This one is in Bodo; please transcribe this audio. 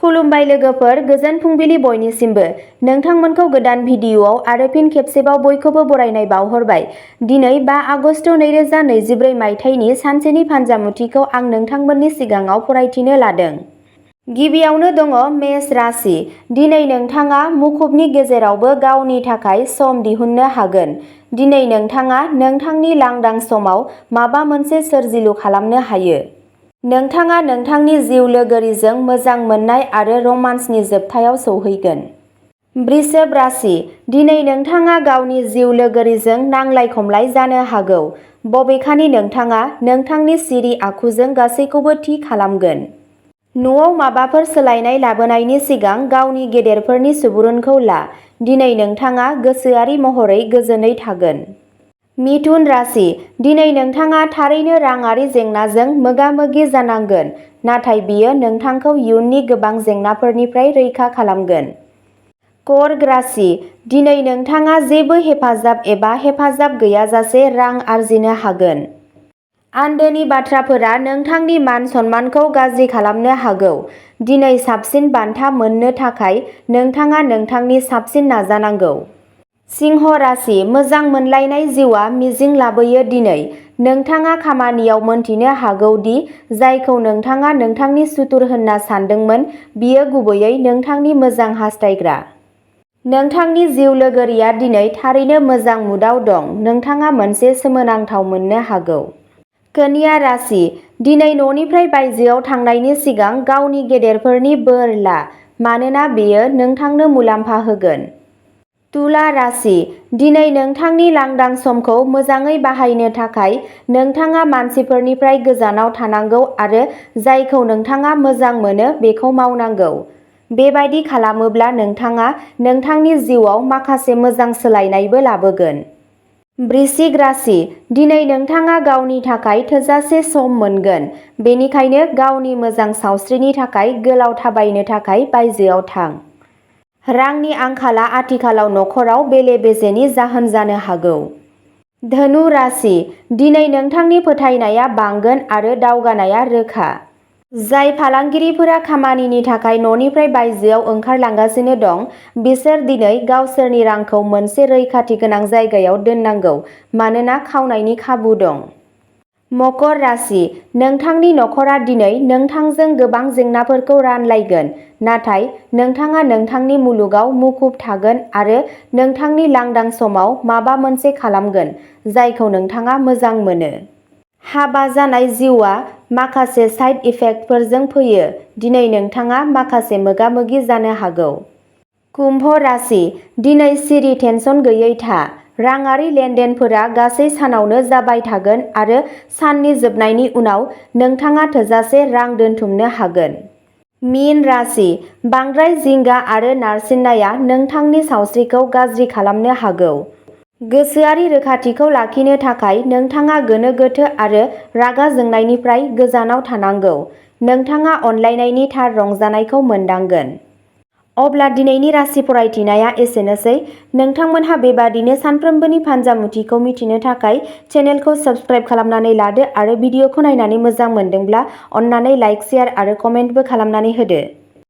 खुलुमबाय लोगोफोर, गोजोन फुंबिलि बयनिसिमबो। नोंथांमोनखौ गोदान भिडिअ'आव आरो फिन खेबसेबाव बयखौबो बरायनाय बावहरबाय। दिनै 5 आगस्ट 2024 मायथाइनि सानसेनि फानजामुथिखौ आं नोंथांमोननि सिगाङाव फरायथिनो लादों। गिबियावनो दङ मेष राशि। दिनै नोंथाङा मुखुबनि गेजेरावबो गावनि थाखाय सम दिहुननो हागोन। दिनै नोंथाङा नोंथांनि लांदां समाव माबा मोनसे सोरजिलु खालामनो हायो। नोंथाङा नोंथांनि जिउ लोगोरिजों मोजां मोननाय आरो रमान्सनि जोबथायाव सौहैगोन। वृषभ राशि। दिनै नोंथाङा गावनि जिउ लोगोरिजों नांलाय-खमलाय जानो हागौ। बबेखानि नोंथाङा नोंथांनि सिरि आखुजों गासैखौबो थि खालामगोन। न'आव माबाफोर सोलायनाय लाबोनायनि सिगां गावनि गेदेरफोरनि सुबुरुनखौ ला। दिनै नोंथाङा गोसोआरि महरै गोजोनै थागोन। मिथुन राशि। दिनै नोंथाङा थारैनो राङारि जेंनाजों मोगा-मोगि जानांगोन, नाथाय बेयो नोंथांखौ इयुननि गोबां जेंनाफोरनिफ्राय रैखा खालामगोन। कर्क राशि। दिनै नोंथाङा जेबो हेफाजाब एबा हेफाजाब गैयाजासे रां आर्जिनो हागोन। आन्दोनि बाथ्राफोरा नोंथांनि मान-सन्मानखौ गाज्रि खालामनो हागौ। दिनै साबसिन बान्था मोननो थाखाय नोंथाङा नोंथांनि साबसिन नाजानांगौ। सिंह राशि। मोजां मोनलायनाय जिउआ मिजिं लाबोयो। दिनै नोंथाङा खामानियाव मोनथिनो हागौ दि जायखौ नोंथाङा नोंथांनि सुथुर होनना सानदोंमोन बियो गुबैयै नोंथांनि मोजां हास्थायग्रा। नोंथांनि जिउ लोगोरिया दिनै थारैनो मोजां मुडआव दं। नोंथाङा मोनसे सोमोनांथाव मोननो हागौ। कन्या राशि। दिनै न'निफ्राय बायजोआव थांनायनि सिगां गावनि गेदेरफोरनि बोर ला, मानोना बेयो नोंथांनो मुलाम्फा होगोन। तुला राशि। दिनै नोंथांनि लांदां समखौ मोजाङै बाहायनो थाखाय नोंथाङा मानसिफोरनिफ्राय गोजानाव थानांगौ आरो जायखौ नोंथाङा मोजां मोनो बेखौ मावनांगौ। बेबादि खालामोब्ला नोंथाङा नोंथांनि जिउआव माखासे मोजां सोलायनायबो लाबोगोन। वृश्चिक राशि। दिनै नोंथाङा गावनि थाखाय थोजासे सम मोनगोन, बेनिखायनो गावनि मोजां सावस्रिनि थाखाय गोलाव थाबायनो थाखाय बायजोआव थां। रांनि आंखालआ आथिखालाव नखराव बेले-बेजेनि जाहोन जानो हागौ। धनु राशि। दिनै नोंथांनि फोथायनाया बांगोन आरो दावगानाया रोखा। जाय फालांगिरिफोरा खामानिनि थाखाय न'निफ्राय बायजोआव ओंखारलांगासिनो दं, बिसोर दिनै गावसोरनि रांखौ मोनसे रैखाथि गोनां जायगायाव दोननांगौ मानोना खावनायनि खाबु दं। मकर राशि। नोंथांनि नखरा दिनै नोंथांजों गोबां जेंनाफोरखौ रानलायगोन, नाथाय नोंथाङा नोंथांनि मुलुगाव मुखुब थागोन आरो नोंथांनि लांदां समाव माबा मोनसे खालामगोन जायखौ नोंथाङा मोजां मोनो। हाबा जानाय जिउआ माखासे साइड इफेक्टफोरजों फैयो। दिनै नोंथाङा माखासे मोगा-मोगि जानो हागौ। कुम्भ राशि। दिनै सिरि टेनसन गैयै था। राङारि लेनदेनफोरा गासै सानावनो जाबाय थागोन आरो साननि जोबनायनि उनाव नोंथाङा थोजासे रां दोनथुमनो हागोन। मीन राशि। बांद्राय जिंगा आरो नारसिननाया नोंथांनि सावस्रिखौ गाज्रि खालामनो हागौ। गोसोआरि रोखाथिखौ लाखिनो थाखाय नोंथाङा गोनो-गोथो आरो रागा जोंनायनिफ्राय गोजानाव थानांगौ। नोंथाङा अनलायनायनि थार रंजानायखौ मोनदांगोन। अब्ला दिनैनि राशि फरायथिनाया एसेनोसै। नोंथांमोनहा बेबादिनो सानफ्रोमबोनि फानजामुथिखौ मिथिनो थाखाय चेनेलखौ साबस्क्राइब खालामनानै लादो आरो भिडिअखौ नायनानै मोजां मोनदोंब्ला अन्नानै लाइक, शेयार आरो कमेन्टबो खालामनानै होदो।